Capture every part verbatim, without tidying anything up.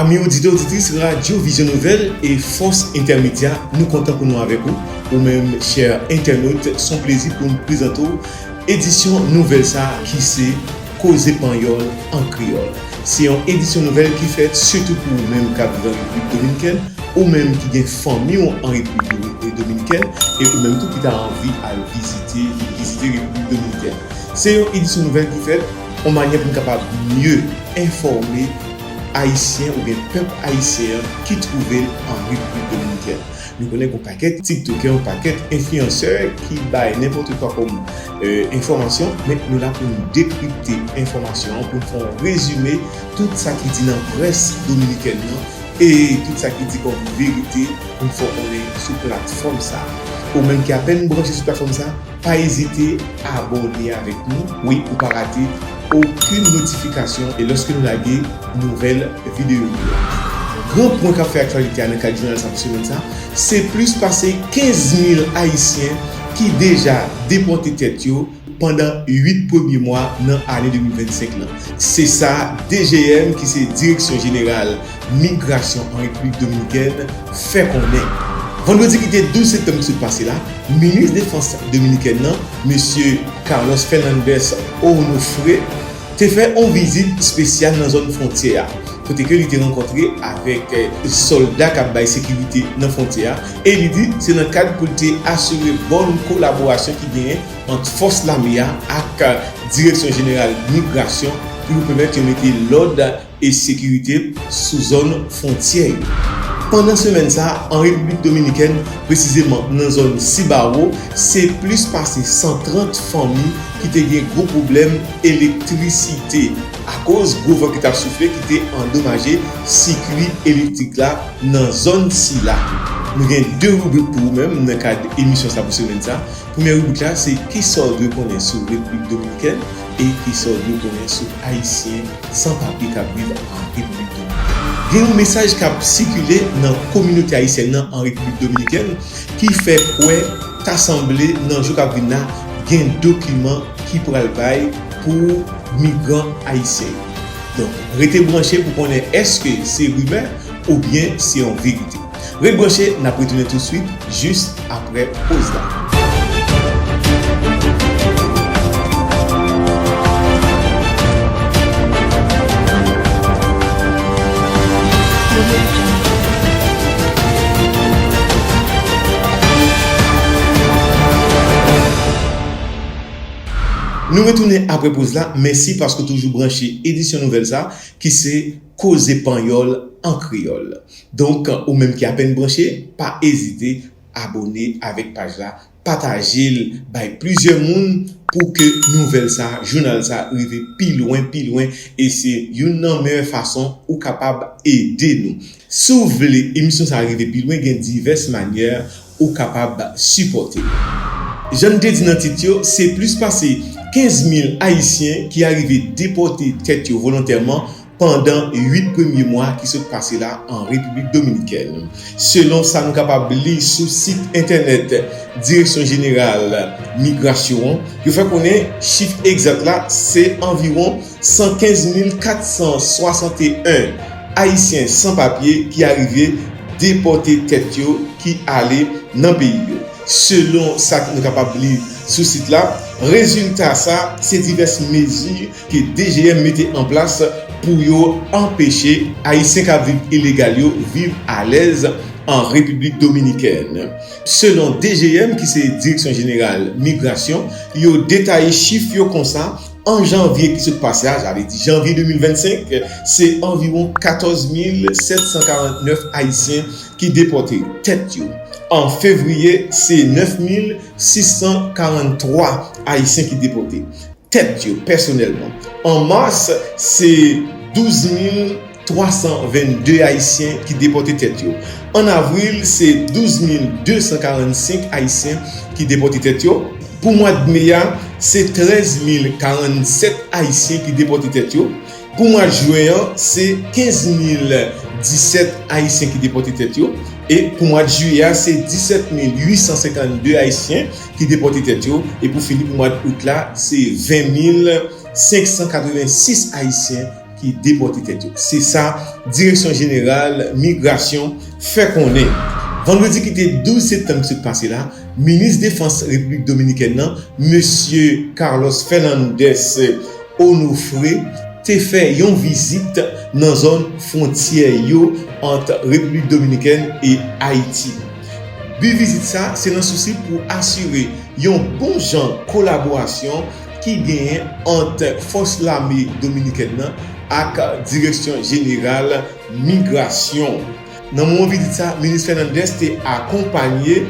Ami oditè, oditris Radyo Vizyon Nouvèl e Fòs Entèmedya, nou kontan pou nou avèk ou. Ou menm, chè entènot, se yon plezi pou n prezante w edisyon nouvèl sa a ki se Koze Panyòl an Kreyòl. Se yon edisyon nouvèl ki fèt sitou pou ou menm k ap viv an Repiblik Dominikèn, ou menm ki gen fanmi w an Repiblik Domi-, Dominikèn, e ou menm tou ki ta anvi al vizite, vin vizite Repiblik Dominikèn. Se yon edisyon nouvèl ki fèt yon manyè pou n kapab mye enfòme Ayisyen oubyen pèp ayisyen an ki twouve l an Repiblik Dominikèn. Nou konnen gen yon pakèt tiktokè, yon pakèt enfliyansè ki bay nenpòt kwa kòm, e, enfòmasyon, men nou la pou n dekripte enfòmasyon an, pou n fè yon rezime tout sa ki di nan près dominikèn nan e tout sa ki di kòm verite pou n fè w konnen sou platfòm sa a. Ou menm ki apèn branche sou platfòm sa a, pa ezite abòne avèk nou. Wi, pou pa rate okenn notifikasyon e lòske nou lage nouvèl videyo yo. Gran pwen k ap fè aktyalite a nan kad jounal sa pou semèn sa, se plis pase kenz mil Ayisyen ki deja depòte tèt yo pandan uit premye mwa nan ane de mil vennsenk lan. Se sa D G M, ki se Direksyon Jeneral Migrasyon an Repiblik Dominikèn, fè konnen. Vandredi ki te douz septanm ki sot pase la, minis defans dominikèn nan, mesye Carlos Fernandez Onofre, te fè yon vizit espesyal nan zòn fwontyè a, kote ke li te rankontre avèk, eh, sòlda k ap bay sekirite nan fwontyè a, e li di se nan kad pou l te asire bòn kolaborasyon ki genyen ant fòs lame a ak, eh, Direksyon Jeneral Migrasyon pou yo pèmèt yo mete lòd e sekirite sou zòn fwontyè yo. Pandan semèn sa a, an Repiblik Dominikèn, presizeman nan zòn Sibawo, se plis pase san trant fanmi ki te gen gwo pwoblèm elektrisite akoz gwo van ki t ap soufle ki te andomaje sikui elektrik la nan zòn sila. Nou gen de ribrik pou ou menm nan kad emisyon sa pou semèn sa. Premyè ribrik la, se kisa w dwe konnen sou Repiblik Dominikèn e kisa w dwe konnen sou Ayisyen san papye k ap viv an Repiblik Dominikèn. Gen yon mesaj k ap sikile nan kominote ayisyèn nan an Repiblik Dominikèn ki fè kwè ta sanble nan jou k ap vin la gen dokiman ki pral bay pou migran ayisyen yo. Donk, rete branche pou konnen èske se rimè oubyen se yon verite. Ret branche, n ap retounen toutswit, jis apre poz la. Nou retounen apre poz la. Mèsi paske w toujou branche edisyon nouvèl sa, ki se Koze Panyòl an Kreyòl. Donk, ou menm ki apèn branche, pa ezite abòne avèk paj la, pataje l bay plizyè moun pou ke nouvèl sa, jounal sa rive pi lwen, pi lwen, e se youn nan meyè fason ou kapab ede nou. Si w vle emisyon sa rive pi lwen, gen divès manyè ou kapab sipòte nou. Jan n te di nan tit yo, se plis pase kenz mil Ayisyen ki arive depòte tèt yo volontèman pandan uit premye mwa ki sot pase la an Repiblik Dominikèn. Selon sa nou kapab li sou sit entènèt Direksyon Jeneral Migrasyon an, yo fè konnen chif egzak la se anviwon san kenz mil kat san swasanteyen Ayisyen san papye ki arive depòte tèt yo, ki ale nan peyi yo. Selon sa nou kapab li sou sit la, rezilta sa se divès mezi ke D G M mete an plas pou yo anpeche Ayisyen k ap viv ilegal yo viv alèz an Repiblik Dominikèn. Selon D G M, ki se Direksyon Jeneral Migrasyon, yo detaye chif yo konsa, an janvye ki sot pase a, sa vle di janvye de mil vennsenk, se anviwon katòz mil sèt san karant nèf Ayisyen ki depòte tèt yo. An fevriye, se nèf mil sis san karant twa Ayisyen ki depòte tèt yo pèsonèlman. An mas, se douz mil twa san vennde Ayisyen ki depòte tèt yo. An avril, se douz mil de san karannsenk Ayisyen ki depòte tèt yo. Pou mwa d me a, se trèz mil karannsèt Ayisyen ki depòte tèt yo. Pou mwa jen an, se kenz mil disèt Ayisyen ki depòte tèt yo. E pou mwa jiyè a, se disèt mil uit san senkannde Ayisyen ki depòte tèt yo. E pou fini, pou mwa out la, se ven mil senk san katrevensis Ayisyen ki depòte tèt yo. Se sa Direksyon Jeneral Migrasyon fè konnen. Vandredi ki te douz septanm ki sot pase la, minis defans Repiblik Dominikèn nan, mesye Carlos Fernandez Onofre, te fè yon vizit nan zòn fwontyè yo ant Repiblik Dominikèn e Ayiti. Bi vizit sa, se nan sousi pou asire yon bon jan kolaborasyon ki genyen ant fòs lame dominikèn nan ak Direksyon Jeneral Migrasyon. Nan moman vizit sa, minis Fernandez te akonpanye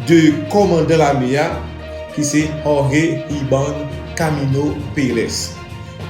de kòmandan lame a, ki se Jorge Iban Camino Pérez.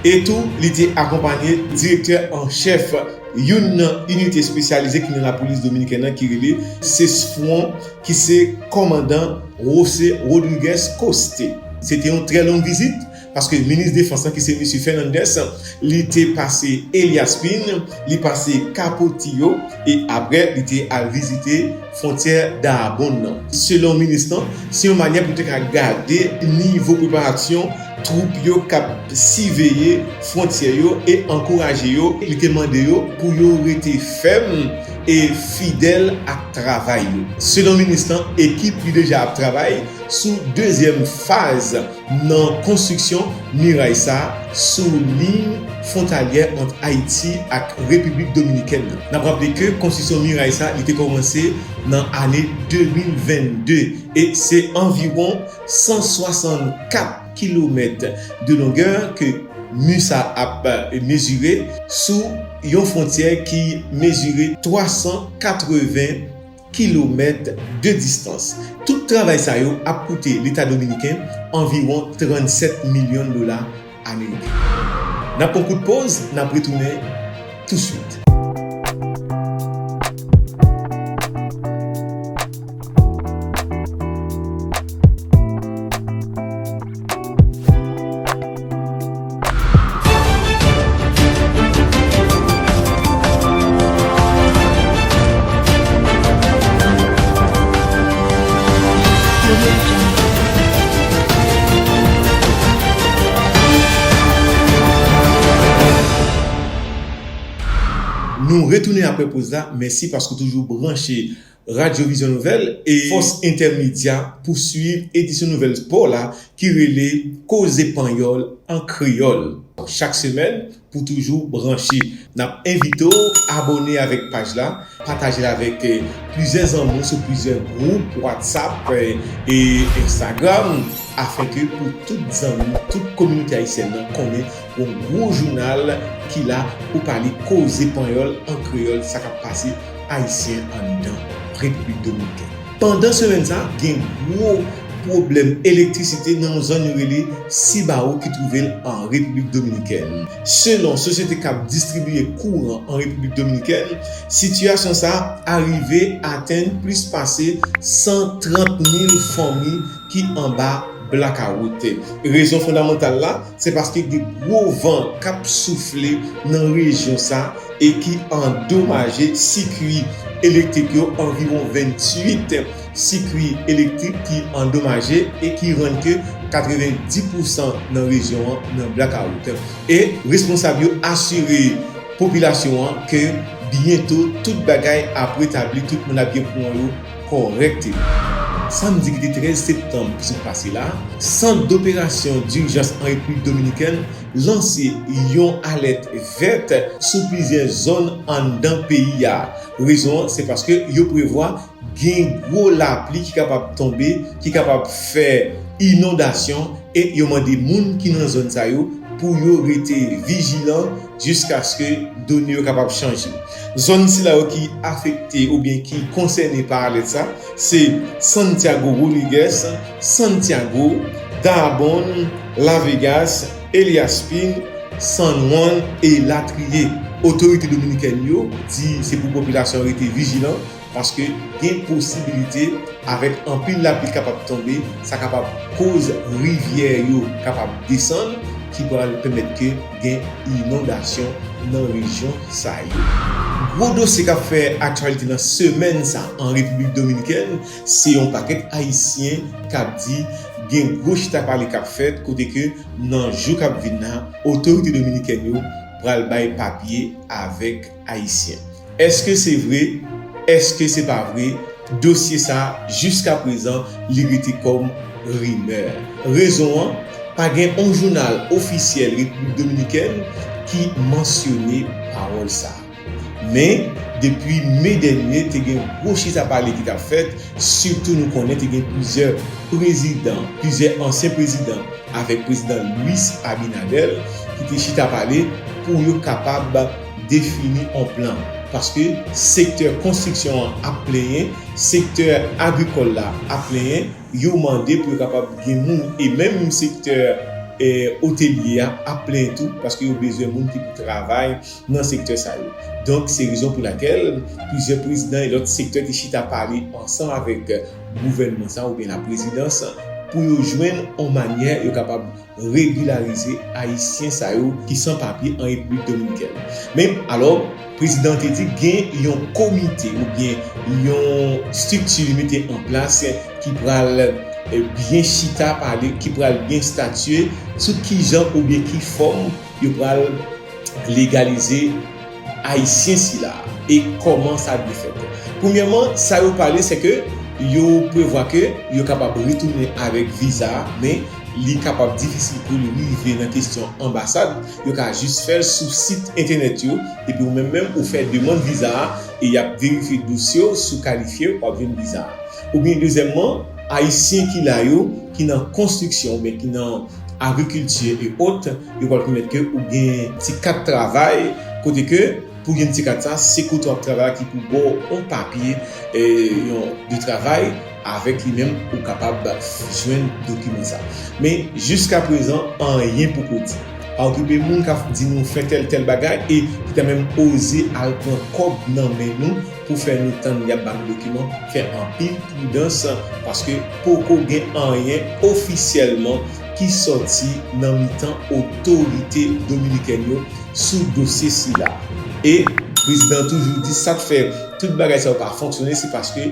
E tou, li te akonpanye direktè an chèf youn nan inite espesyalize ki nan lapolis dominikèn nan, ki rele Cesfront, ki se kòmandan José Rodríguez Coste. Se te yon trè long vizit, paske minis defans lan, ki se mesye Fernandez, li te pase Elias Pin, li pase Capotillo, e apre, li te al vizite fwontyè Dahabón nan. Selon minis lan, se yon manyè pou te ka gade nivo preparasyon twoup yo k ap siveye fwontyè yo e ankouraje yo. Li te mande yo pou yo rete fèm e fidèl ak travay yo. Selon minis lan, ekip li deja ap travay sou dezyèm faz nan konstriksyon miray sa a sou liy fwontalyè ant Ayiti ak Repiblik Dominikèn nan. N ap raple ke konstriksyon miray sa a, li te kòmanse nan ane de mil vennde e se anviwon san swasannkat kilomèt de longè ke mi sa a ap, eh, mezire sou yon fwontyè ki mezire twa san katreven kilomèt de distans. Tout travay sa yo ap koute Leta dominiken anviwon trannsèt milyon dola ameriken. N ap pran kout poz, n ap retounen touswit. Nou retounen apre poz la. Mèsi paske w toujou branche Radyo Vizyon Nouvèl e Fòs Entèmedya pou swiv edisyon nouvèl spò la ki rele Koze Panyòl an Kreyòl. Chak semèn, pou toujou branche, n ap envite w abòne avèk paj la, pataje l avèk, eh, plizyè zanmi w sou plizyè gwoup WhatsApp, eh, e Instagram, afenke pou tout zanmi, tout kominote ayisyèn nan konnen yon gwo jounal ki la pou pale koze panyòl an kreyòl, sa k ap pase ayisyen anndan Repiblik Dominikèn. Pandan semèn sa a, gen gwo pwoblèm elektrisite nan yon zòn yo rele Cibao ki twouve l an Repiblik Dominikèn. Selon sosyete k ap distribiye kouran an Repiblik Dominikèn, sitiyasyon sa a rive atenn plis pase san trant mil fanmi ki anba blakawout. Rezon fondamantal la, se paske gen gwo van k ap soufle nan rejyon sa e ki andomaje sikui elektrik yo, anviwon venntuit sikui elektrik ki andomaje e ki rann ke katrevenndis pousan nan rejyon an nan blakawout. E responsab yo asire popilasyon an ke byento tout bagay ap retabli, tout moun ap gen kouran yo kòrèkteman. Samdi ki te trèz septanm ki sot pase la, Sant d'Operasyon Dijans an Repiblik Dominikèn lanse yon alèt vèt sou plizyè zòn anndan peyi a. Rezon an, se paske yo prevwa gen gwo lapli ki kapab tonbe, ki kapab fè inondasyon, e yo mande moun ki nan zòn sa yo pou yo rete vijilan jiskaske done yo kapab chanje. Zòn sila yo ki afekte oubyen ki konsène pa alèt sa, se Santiago Rodriguez, Santiago, Dajabón, La Vegas, Elias Pin, San Juan e latriye. Otorite dominikèn yo di se pou popilasyon rete vijilan, paske gen posibilite, avèk anpil lapli kapab tonbe, sa kapab koz rivyè yo kapab desann, ki pral pèmèt ke gen inondasyon nan rejyon sa yo. Gwo dosye k ap fè aktyalite nan semèn sa an Repiblik Dominikèn, se yon pakèt Ayisyen k ap di gen gwo chita pale k ap fèt, kote ke nan jou k ap vin la, otorite dominikèn yo pral bay papye avèk Ayisyen. Èske se vre? Èske se pa vre? Dosye sa, jiska prezan, li rete kòm rimè. Rezon an, pa gen yon jounal ofisyèl Repiblik Dominikèn ki mansyone pawòl sa. Men, depi me dènye, te gen gwo chita pale ki t ap fèt, sitou nou konnen te gen plizyè prezidan, plizyè ansyen prezidan, avèk prezidan Luis Abinader, ki te chita pale pou yo kapab defini yon plan. Paske sektè konstriksyon an ap plenyen, sektè agrikòl la ap plenyen, yo mande pou yo kapab gen moun, e menm sektè, eh, otelye a ap plenyen tou, paske yo bezwen moun ki pou travay nan sektè sa yo. Donk, se rezon pou lakèl plizyè prezidan e lòt sektè te chita pale ansanm avèk gouvènman sa oubyen laprezidans pou yo jwenn yon manyè yo kapab regilarize Ayisyen sa yo ki san papye an Repiblik Dominikèn. Men, alò, prezidan te di gen yon komite oubyen yon estrikti li mete an plas ki pral, eh, byen chita pale, ki pral byen statye sou ki jan oubyen ki fòm yo pral legalize Ayisyen sila e kòman sa dwe fèt. Premyèman, sa yo pale, se ke yo prevwa ke yo kapab retounen avèk viza a, men li kapab difisil pou li rive nan kesyon anbasad. Yo ka jis fè l sou sit entènèt yo, epi ou menm menm ou fè demann viza a, e y ap verifye dosye w, si w kalifye, w ap jwenn viza a. Oubyen dezyèmman, Ayisyen ki la yo, ki nan konstriksyon oubyen ki nan agrikilti e ot, yo pral pèmèt ke ou gen ti kat travay, kote ke pou jwenn ti kat sa, se kote w ap travay la ki pou ba w yon papye, eh, yon de travay, avèk li menm ou kapab jwenn dokiman sa. Men jiska prezan, anyen poko di. Pa okipe moun k ap di nou fè tèl, tèl bagay e ki ta menm oze al pran kòb nan men nou pou fè nou tann y ap ba nou dokiman. Fè anpil pridans, paske poko gen anyen ofisyèlman ki sòti nan mitan otorite dominikèn yo sou dosye sila. E prezidan toujou di sa k fè tout bagay sa yo pa fonksyone, se paske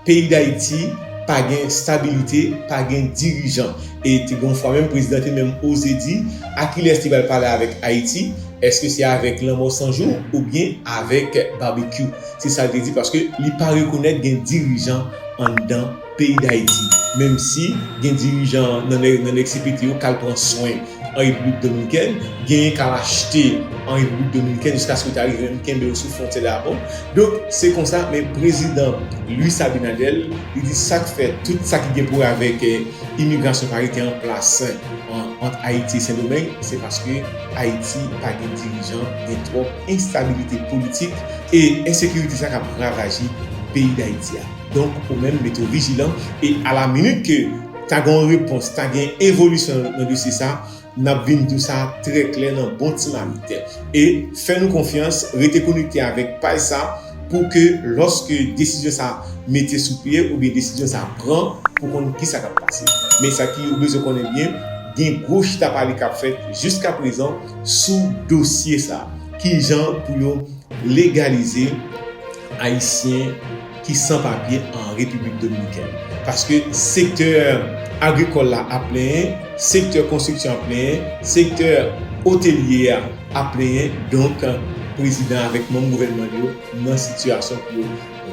peyi Dayiti pa gen stabilite, pa gen dirijan. E te gen yon fwa menm prezidan te menm oze di, Akilès te pral pale avèk Ayiti, èske se avèk lanmò san jou oubyen avèk babekyou? Se sa l te di, paske li pa rekonèt gen dirijan anndan peyi Dayiti. Menm si gen dirijan nan nèg, nan nèg C P T yo k al pran swen an Repiblik Dominikèn, genyen k al achte an Repiblik Dominikèn jiskaske yo ta rive menm kenbe yo sou fwontyè la. Bon, donk, se konsa, men prezidan Luis Abinader, li di sa k fè tout sa ki gen pou wè avèk, eh, imigrasyon pa rete an plas, eh, an, ant Ayiti e Sendomeng, se paske Ayiti pa gen dirijan, gen twòp enstabilite politik e ensekirite sa k ap ravaje peyi Dayiti a. Donk, ou menm mete w vijilan e a la minit ke ta gen yon repons, ta gen evolisyon nan dosye sa, n ap vin di w sa trè klè nan bon ti mamit. E fè nou konfyans, rete konekte avèk paj sa pou ke lòske desizyon sa mete sou pye oubyen desizyon sa pran, pou konn kisa k ap pase. Men sa ki ou bezwen konnen byen, gen gwo chita pale k ap fèt jiska prezan sou dosye sa. Kijan pou yo legalize Ayisyen ki san papye an Repiblik Dominikèn. Paske sektè agrikòl la ap plenyen, sektè konstriksyon ap plenyen, sektè otelye a ap plenyen. Donk, prezidan avèk manm gouvènman yo nan sitiyasyon pou yo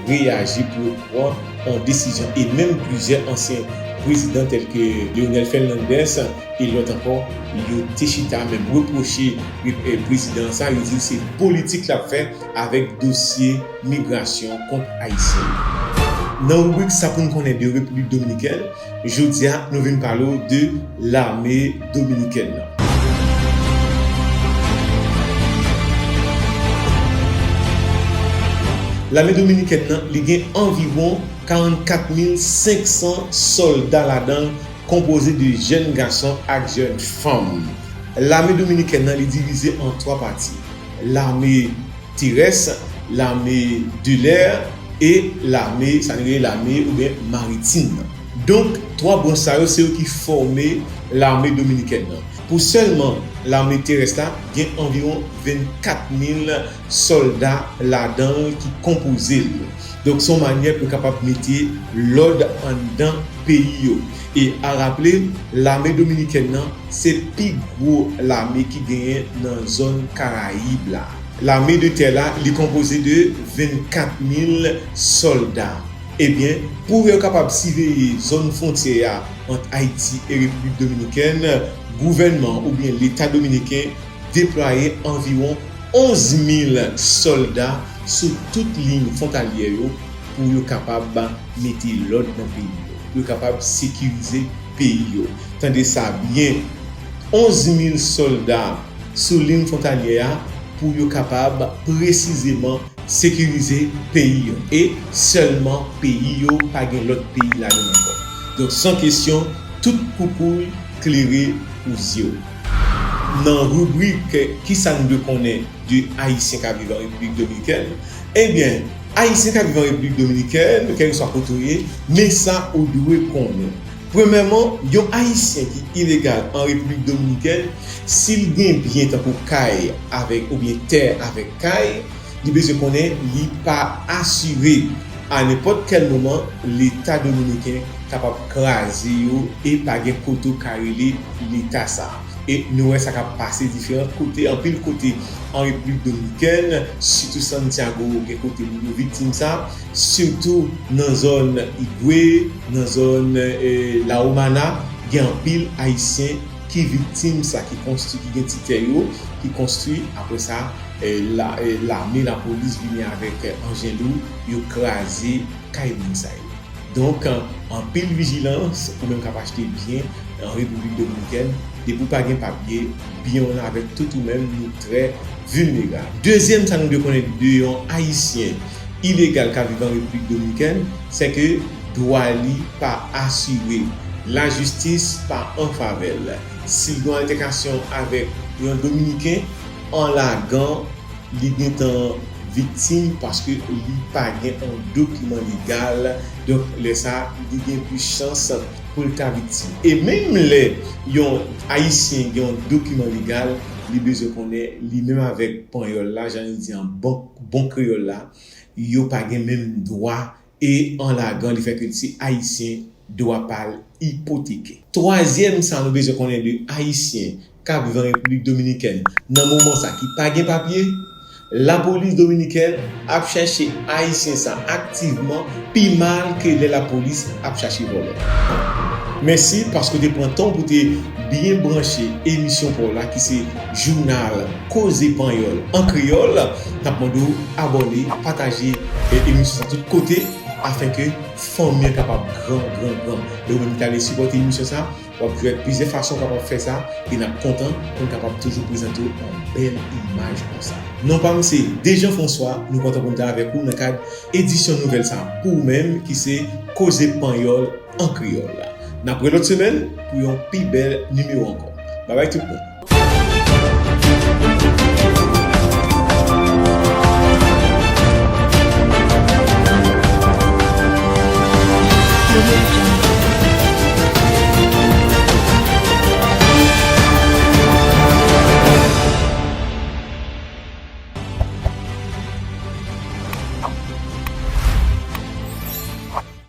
reyaji, pou yo pran yon desizyon. E menm plizyè ansyen prezidan tèl ke Leonel Fernandez e lòt ankò, yo te chita menm repwoche, eh, prezidan sa, yo di se politik l ap fè avèk dosye migrasyon kont Ayisyen yo. Nan ribrik Sa pou n konnen de Repiblik Dominikèn, jodi a, nou vin pale w de lame dominikèn nan. Lame dominikèn nan, li gen anviwon karannkat mil senk san sòlda ladan l, konpoze de jèn gason ak jèn fanm. Lame dominikèn nan, li divize an twa pati. Lame terès, lame de lè e lame, sa nou rele lame oubyen maritim nan. Donk, twa branch sa yo, se yo ki fòme lame dominikèn nan. Pou sèlman lame terès la, gen anviwon vennkat mil sòlda ladan l ki konpoze l. Donk, se yon manyè pou yo kapab mete lòd anndan peyi yo. E a raple, lame dominikèn nan se pi gwo lame ki genyen nan zòn Karayib la. Lame de tè la, li konpoze de vennkat mil sòlda. Ebyen, pou yo kapab siveye zòn fwontyè a ant Ayiti e Repiblik Dominikèn, gouvènman oubyen Leta dominiken deplwaye anviwon onz mil sòlda sou tout liy fwontalyè yo pou yo kapab mete lòd nan peyi yo, pou yo kapab sekirize peyi yo. Tande sa byen, onz mil sòlda sou liy fwontalyè a pou yo kapab presizeman sekirize peyi yo. E sèlman peyi yo, pa gen lòt peyi ladan ankò. Donk, san kesyon, tout koukouy klere pou zye w. Nan ribrik Kisa nou dwe konnen de Ayisyen k ap viv an Repiblik Dominikèn? Ebyen, Ayisyen k ap viv an Repiblik Dominikèn, kèlkeswa kote w ye, men sa ou dwe konnen. Premyèman, yon Ayisyen ki ilegal an Repiblik Dominikèn, si l gen byen tankou kay avèk, oubyen tè avèk kay, li bezwen konnen li pa asire. A nenpòt kèl moman, Leta dominiken kapab kraze yo e pa gen kote w ka rele Leta sa a. E nou wè sa k ap pase diferan kote, anpil kote an Repiblik Dominikèn, sitou Santiago, gen kote moun yo viktim sa, sitou nan zòn Higüey, nan zòn, eh, La Romana, gen anpil Ayisyen ki viktim sa, ki konstwi, ki gen ti tè yo, ki konstwi, apre sa, eh, la, eh, lame, lapolis vini avèk, eh, anjen lou, yo kraze kay moun sa yo. Donk, anpil vijilans, ou menm k ap achte byen an Repiblik Dominikèn, depi w pa gen papye, byen w la avèk tout ou menm, nou trè vilnerab. Dezyèm sa nou dwe konnen de yon Ayisyen ilegal k ap viv an Repiblik Dominikèn, se ke dwa li pa asire, lajistis pa an favè l. Si l gen yon altèkasyon avèk yon Dominiken, an lagan, li gentan viktim paske li pa gen yon dokiman legal. Donk, lè sa a, li gen plis chans pou l ta viktim. E menm lè yon Ayisyen gen yon dokiman legal, li bezwen konnen li menm avèk panyòl la, jan yo di an bon, bon kreyòl la, yo pa gen menm dwa e an lagan li fè ke l se Ayisyen, dwa pa l ipoteke. Twazyèm sa nou bezwen konnen de Ayisyen k ap viv an Repiblik Dominikèn nan moman sa ki pa gen papye, lapolis dominikèn ap chèche Ayisyen sa aktivman pi mal ke lè lapolis ap chache vòlè. Mèsi paske w te pran tan w pou te byen branche emisyon pa w la ki se jounal Koze Panyòl an kreyòl. N ap mande w abòne, pataje, e, emisyon sa tout kote, afenke fanmi an kapab gran, gran, gran. E ou menm ki ta vle sipòte emisyon sa, w ap jwenn plizyè fason w kapab fè sa, e n ap kontan pou n kapab toujou prezante w yon bèl imaj konsa. Non pa m se Dejean François, nou kontan pou n te avèk ou nan kad edisyon nouvèl sa pou ou menm ki se Koze Panyòl an kreyòl. N ap wè lòt semèn pou yon pi bèl nimewo ankò. Babay tout moun.